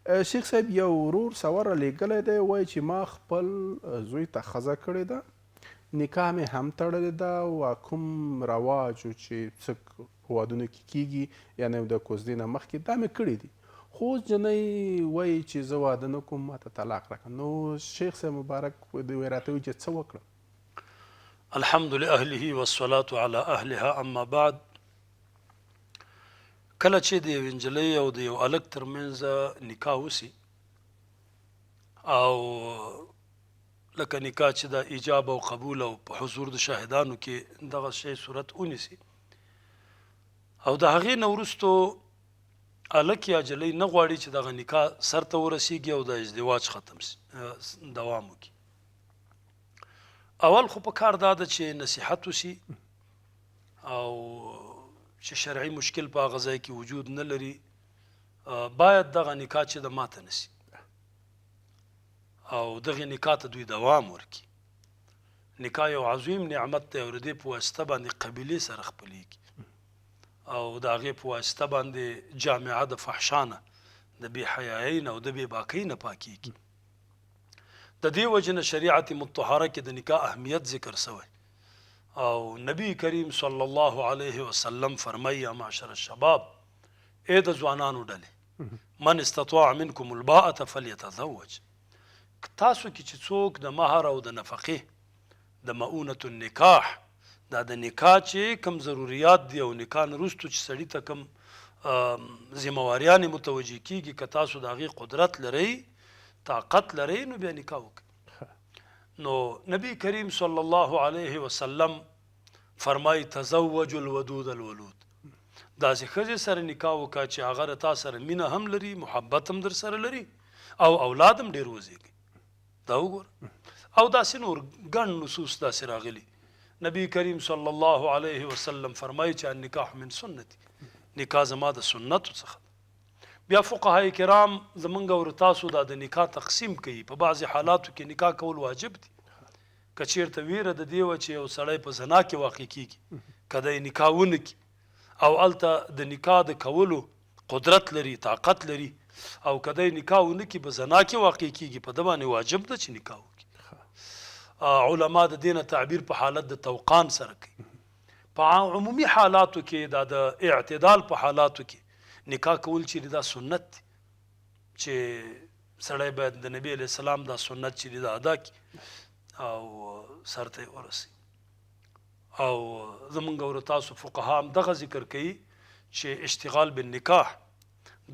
شیخ صاحب، یو ورور سوال رالیږلی دی، وایي چې ما خپل زوی ته ښځه کړې ده، نکاح مې هم تړلې ده او کوم رواج چې څه په وادونو کې کیږي، یعنې د کوزدې نه مخکې، دا مې کړي دي، خو اوس جنۍ وایي چې زه واده نه کوم، ماته طلاق راکړه. نو شیخ صاحب مبارک دی راته وایي چې څه وکړم؟ الحمد لأهله والصلاة على أهلها، اما بعد. کله چې د یو نجلۍ او د یو هلک ترمنځ نکاح وسی او لکه نکاح چې د ایجاب او قبول او په حضور د شاهدانو کې دغه شی صورت ونیسي او د هغې نه وروسته هلک یا جلۍ نه غواړي چې دغه نکاح سرته ورسیږي او د ازدواج ختم سي، دوام وکړي، اول خو په کار دا ده چې نصیحت وسی او چې شرعي مشکل په هغه ځای کې وجود نه لري، باید دغه نکاح چې د ماته نسی او دغه نکاح ته دوی دوام ورکړي. نکاح یو عظیم نعمت دی او د دې په واسطه باندې قبیلې سره خپلېږي او د هغې په واسطه باندې جامعه د فحشا نه، د بې حیایۍ نه او د بې باکۍ نه پاکېږي. د دې وجې نه شریعت مطهره کې د نکاح اهمیت ذکر سوی او نبی کریم صلی الله علیه وسلم فرمایي: یا معشر الشباب، ای د ځوانانو ډلې، من استطاع منکم الباءة فلیتزوج، تاسو کې چې څوک د مهر او د نفقې، د مؤونة النکاح، دا د نکاح چې کوم ضروریات دي او نکاح نه وروسته چې سړي ته کوم ذمهواریانې متوجه کیږي، که تاسو د هغې قدرت لرئ، طاقت لرئ، نو بیا نکاح وکړئ. نو نبی کریم صلی الله علیه وسلم فرمای: تزوج الودود الولود، داسې ښځې سره نکاح وکړه چې هغه له تا سره مینه هم لري، محبت هم در سره لري او اولاد هم ډېر وزېږي. دا وګوره، او داسې نور ګڼ نصوص داسې راغلي. نبی کریم صلی الله علیه وسلم فرمایي چې النکاح من سنتي، نکاح زما د سنتو څخه. بیا فقهای کرام زمونږ او تاسو دا د نکاح تقسیم کوي. په بعضې حالاتو کې نکاح کول واجب دي، که چیرته ویره د دې وه چې یو سړی په زنا کې واقع کیږي که دی نکاح ونه کړي او هلته د نکاح د کولو قدرت لري، طاقت لري، او که دی نکاح ونه کړي په زنا کې واقع کیږي، په ده باندې واجب ده چې نکاح وکړي. علما د دې نه تعبیر په حالت د توقان سره کوي. په عمومي حالاتو کې، دا د اعتدال په حالاتو کې نکاح کول چې دا سنت دی چې سړی باید د نبی علیه السلام دا سنت چې دا ادا کړي او سرته یې ورسي. او زمونږ او تاسو فقها هم دغه ذکر کوي چې اشتغال بالنکاح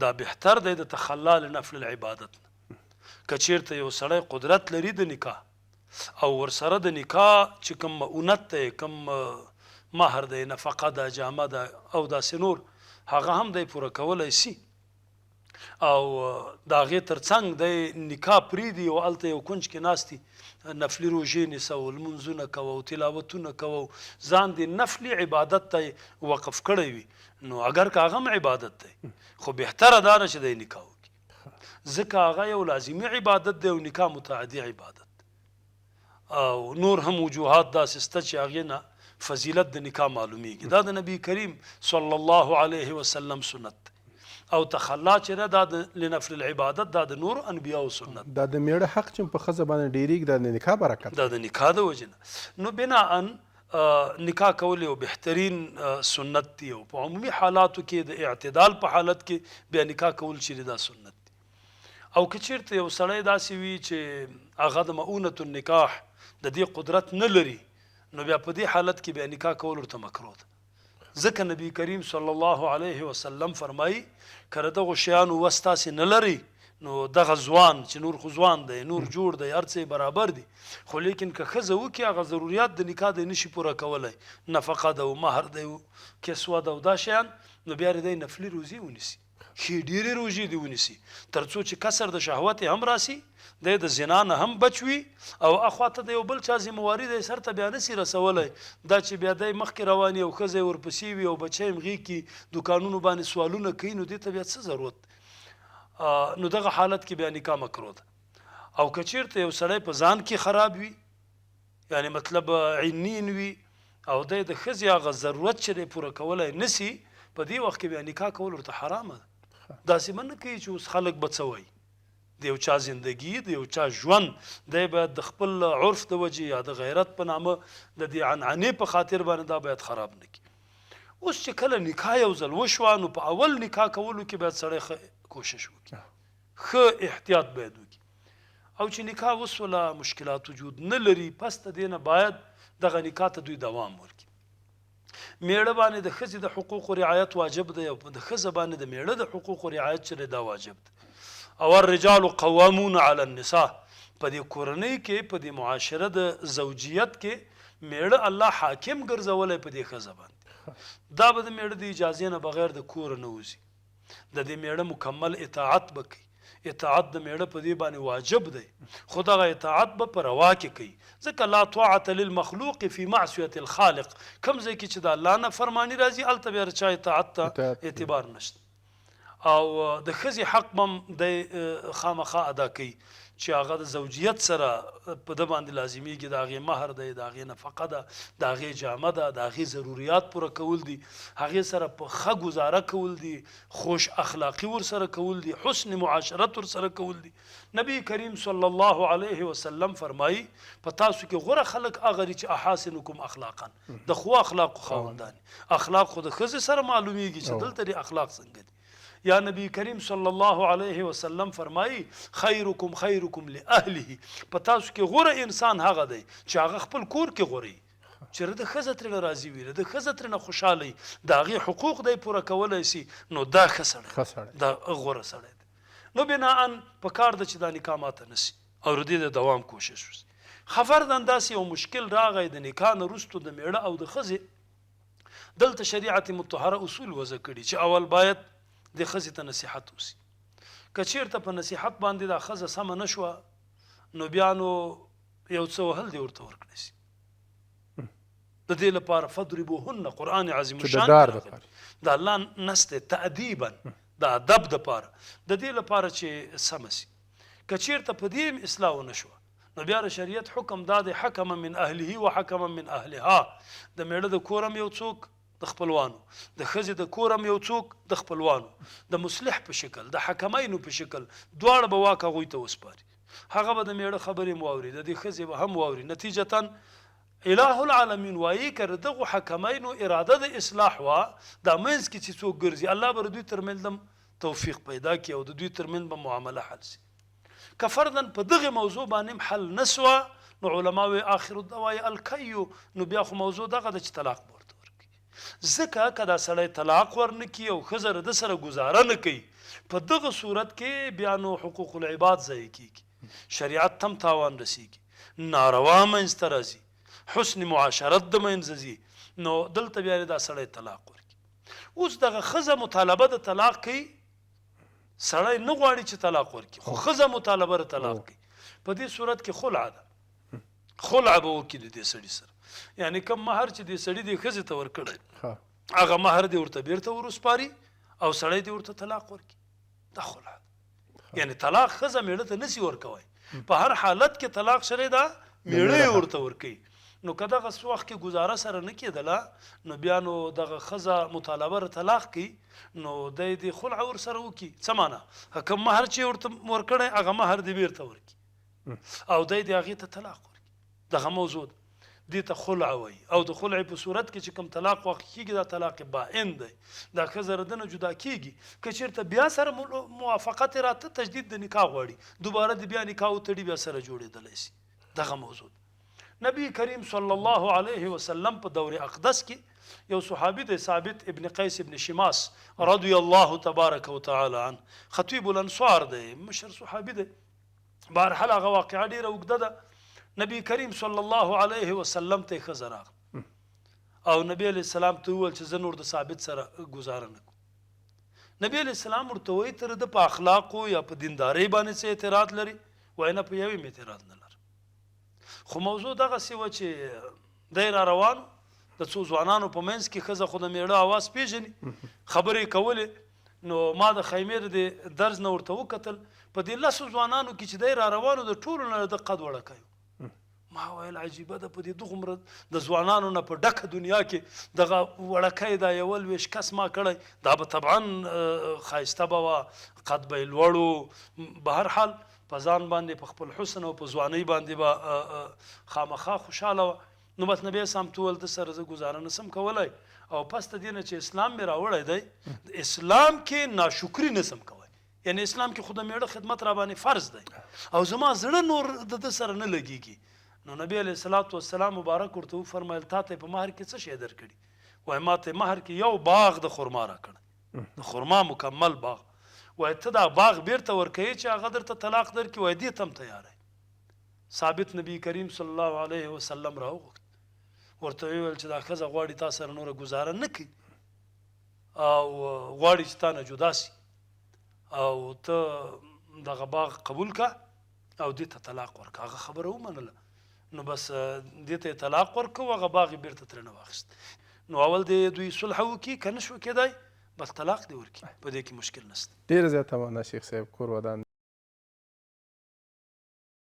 دا بهتر دی د تخلا لنفل العبادت نه. که چیرته یو سړی قدرت لري د نکاح او ورسره د نکاح چې کوم مؤونت دی، کوم مهر دی، نفقه ده، جامه ده او داسې نور، هغه هم دی پوره کولی سي او د هغې ترڅنګ دی نکاح پرېږدي او هلته یو کنج کې ناست دي، نفلي روژې نیسه او لمونځونه کوه او تلاوتونه کوه او ځان دې نفلي عبادت ته وقف کړی وي، نو اګر که هغه هم عبادت دی، خو بهتره دا ده چې دی نکاح وکړي، ځکه هغه یو لازمي عبادت دی او نکاح متعدي عبادت دی. او نور هم وجوهات داسې شته چې هغې نه فضیلت د نکاح معلومیږي. دا د نبی کریم صلی الله علیه وسلم سنت دی او تخلا چې ده دا د لنفل العبادت، دا د نورو انبیاو سنت. دا د میړه حق چې په ښځه باندې ډېرېږي دا د نکاح برکت، دا د نکاح د وجې نه. نو بناء نکاح کول یو بهترین سنت دی او په عمومي حالاتو کې د اعتدال په حالت کې بیا نکاح کول چې دا سنت دی. او که چیرته یو سړی داسې وي چې هغه د مؤونة النکاح د دې قدرت نه لري، نو بیا په دې حالت کې بیا نکاح کول ورته مکروه ده، ځکه نبی کریم صلی الله علیه وسلم فرمایي که د دغو شیانو وس تاسې نه لرئ، نو دغه ځوان چې نور خو ځوان دی، نور جوړ دی، هر څه یې برابر دي، خو لیکن که ښځه وکړي هغه ضروریات د نکاح دی نشي پوره کولی، نفقه ده او مهر دی او کسوه ده او دا شیان، نو بیا دی نفلي روزې ونیسي، ښې ډېرې روژې دې ونیسي تر څو چې کسر د شهوت یې هم راسي، دی د زنا نه هم بچ وي او اخوا ته د یو بل چا ذمه واري دی سر ته بیا نسي رسولی. دا چې بیا دی مخکې روان او ښځه یې ورپسې وي او بچی یې هم غېږ کي دوکانونو باندې سوالونه کوي، نو دې ته بیا څه ضرورت دی؟ نو دغه حالت کې بیا نکاح مکروه ده. او که چیرته یو سړی په ځان کې خراب وي، یعنی مطلب عنین وي او دی د ښځې هغه ضرورت چې دی پوره کولی نسی، په دې وخت کې بیا نکاح کول ورته حرامه ده. داسې به نه کوي چې اوس خلک به څه وایي. د یو چا زندګي، د یو چا ژوند دی باید د خپل عرف د وجې یا د غیرت په نامه د دې عنعنې په خاطر باندې دا باید خراب نه کړي. اوس چې کله نکاح یو ځل وشوه نو په اول نکاح کولو کې باید سړی ښه کوشش وکړي، ښه احتیاط باید وکړي. او چې نکاح وسوله مشکلات وجود نه لري، پس د دې نه باید دغه نکاح ته دوی دوام ورکړي. میړه باندې د ښځې د حقوقو رعایت واجب دی او د ښځه باندې د میړه د حقوقو رعایت چې دا واجب دی. او الرجال قوامون علی النساء، په دې کورنۍ کې په دې معاشره د زوجیت کې میړه الله حاکم ګرځولی په دې ښځه باندې. دا به د میړه د اجازې نه بغیر د کوره نه وځي، د دې میړه مکمل اطاعت به کوي. اطاعت د میړه په دې باندې واجب دی، خو دغه اطاعت به په روا کې کوي، ځکه لا طاعة للمخلوق فی معصیة الخالق، کوم ځای کې چې د الله نه فرمانی راځي هلته بیا د چا اطاعت ته اعتبار نشته. او د ښځې حق به هم دی خامخا ادا کوي چې هغه د زوجیت سره په ده باندې لازمیږي، د هغې مهر دی، د هغې نفقه ده، د هغې جامه ده، د هغې ضروریات پوره کول دي، هغې سره په ښه ګزاره کول دي، خوش اخلاقي ورسره کول دي، حسن معاشرت ورسره کول دي. نبی کریم صلی الله علیه وسلم فرمایي په تاسو کې غوره خلک هغه دي چې احاسنکم اخلاقا، د ښو اخلاقو خاوندان. اخلاق خو د ښځې سره معلومیږي چې دلته دې اخلاق څنګه دي. یا نبی کریم صلی الله علیه وسلم فرمایي خیرکم خیرکم لاهله، په تاسو کې غوره انسان هغه دی چې هغه خپل کور کې غوره وي، چې د ښځه ترېنه راضي وي، د ښځه ترېنه خوشحاله وي، د هغې حقوق دی پوره کولی سي، نو دا ښه سړی، دا غوره سړی دی. نو بناءً په کار ده چې دا نکاح ماته نه سي او د دې د دوام کوشش وسي. ښه فرضاً داسې یو مشکل راغی د نکاح نه وروسته د مېړه او د ښځې، دلته شریعت مطهره اصول وضع کړي چې اول باید د ښځې ته نصیحت وسي. که چیرته په نصیحت باندې دا ښځه سمه نه شوه نو بیا نو یو څه وهل دې ورته ورکړی سي. د دې لپاره فضربوهن، قرآن عظیم الشان د الله نص دی تأدیبا، د ادب دپاره، د دې لپاره چې سمه سي. که چیرته په دې هم اصلاح ونه شوه نو بیا د شریعت حکم دا دی حکما من اهله و حکما من اهلها، د میړه د کور هم یو څوک د خپلوانو، د ښځې د کور هم یو څوک د خپلوانو، د مصلح په شکل، د حکمینو په شکل دواړه به واک هغوی ته وسپاري. هغه به د میړه خبرې هم واوري، د دې ښځې به هم واوري. نتیجتا اله العالمین وایي که د دغو حکمینو اراده د اصلاح وه، دا منځ کې چې څوک ګرځي الله به د دوی ترمنځ هم توفیق پیدا کړي او د دوی ترمنځ به معامله حل سي. که فرضاً په دغې موضوع باندې هم حل نه سوه نو علما وایي آخر الدواء الکی، نو بیا خو موضوع دغه ده چې طلاق به ورته ورکوي. ځکه که دا سړی طلاق ورنه کړي او ښځه د ده سره ګزاره نه کوي، په دغه صورت کې بیا نو حقوق العباد ضایع کېږي، شریعت ته هم تاوان رسېږي، ناروا منځته راځي، حسن معاشرت د منځه ځي، نو دلته بیا دا سړی طلاق ورکړي. اوس دغه ښځه مطالبه د طلاق کوي، سړی نه غواړي چې طلاق ورکړي خو ښځه مطالبه د طلاق کوي، په دې صورت کې خلع ده، خلع به وکړي د دې سړي سره، یعنې کوم مهر چې دې سړي دې ښځې ته ورکړی هغه مهر دې ورته بیرته وروسپاري او سړی دې ورته طلاق ورکړي، دا خلع ده. یعنې طلاق ښځه میړه ته نسي ورکوی، په هر حالت کې طلاق شری ده میړه یې ورته ورکوي. نو که دغه څه وخت کې ګزاره سره نه کېدله نو بیا نو دغه ښځه مطالبه د طلاق کوي، نو دی دې خلع ورسره وکړي. څه معنا؟ کوم مهر چې ورته ورکړی هغه مهر دې بیرته ورکړي او دی دې هغې ته طلاق ورکړي. دغه موضوع ده، دې ته خلع وایي. او د خلع په صورت کې چې کوم طلاق واقع کېږي دا طلاق بائن دی، دا ښځه له ده نه جدا کېږي. که چېرته بیا سره موافقت یې راته تجدید د نکاح غواړي، دوباره دې بیا نکاح وتړي، بیا سره جوړېدلی سي. دغه موضوع ده. نبی کریم صلی الله علیه وسلم په دور اقدس کې یو صحابي دی ثابت ابن قیس ابن شماس رضی الله تبارک وتعالی عنه، خطیب الانصار دی، مشر صحابي دی. بهرحال هغه واقعه ډېره اوږده ده. نبی کریم صلی الله علیه وسلم ته یې ښځه راغله او نبی علیه السلام ته وویل چې زه نور د ثابت سره ګزاره نه کوم. نبی علیه السلام ورته وایي ته د په اخلاقو یا په دیندارۍ باندې څه اعتراض لرې؟ وایي نه، په یوې مې اعتراض نه لرم. خو موضوع دغسې وه چې دی را روان د څو ځوانانو په منځ کې، ښځه خو د میړه اواز پېژني، خبرې یې کولې. نو ما د خیمې د دې درز نه ورته وکتل، په دې لسو ځوانانو کې چې دی را روانو د ټولو نه د قد وړکی و. ما ویل عجیبه ده، په دې دغومره د ځوانانو نه په ډکه دنیا کې دغه وړکی دا یو لوېش کس ما کړی، دا به طبعا ښایسته به وه، قد به یې لوړ و، به هر حال په ځان باندې په خپل حسن او په ځوانۍ باندې به خامخا خوشحاله وه. نو بس نبی اسلام ته وویل، ده سره زه ګزاره نسم کولای او پس د دې نه چې اسلام مې راوړی دی، اسلام کې ناشکري نسم کولی، یعنی اسلام کې خو د میړه خدمت را باندې فرض دی او زما زړه نور د ده سره نه لګیږي. نو نبی علیه الصلاة والسلام مبارک ورته وفرمایل، تا ته په مهر کې څه شی درکړي؟ وایي ما ته مهر کې یو باغ د خرما راکړی، د خرما مکمل باغ. وایي ته دا باغ بیرته ورکوې چې هغه درته طلاق درکړي؟ وایي دې ته هم تیار یم. ثابت نبی کریم صلی الله علیه وسلم راوغوښت، ورته ویې ویل چې دا ښځه غواړي تا سره نوره ګزاره نه کوي او غواړي چې تا نه جدا سي، او ته دغه باغ قبول کا او دې ته طلاق ورکړه. هغه خبره ومنله، نو بس دې ته یې طلاق ورکړ او هغه باغ یې بیرته ترېنه واخیست. نو اول دې دوی صلح وکړي، که نه شو کېدای بس طلاق دې ورکړي، په دې کې مشکل نشته. ډېره زیاته مننه شیخ صاحب، کور ودان.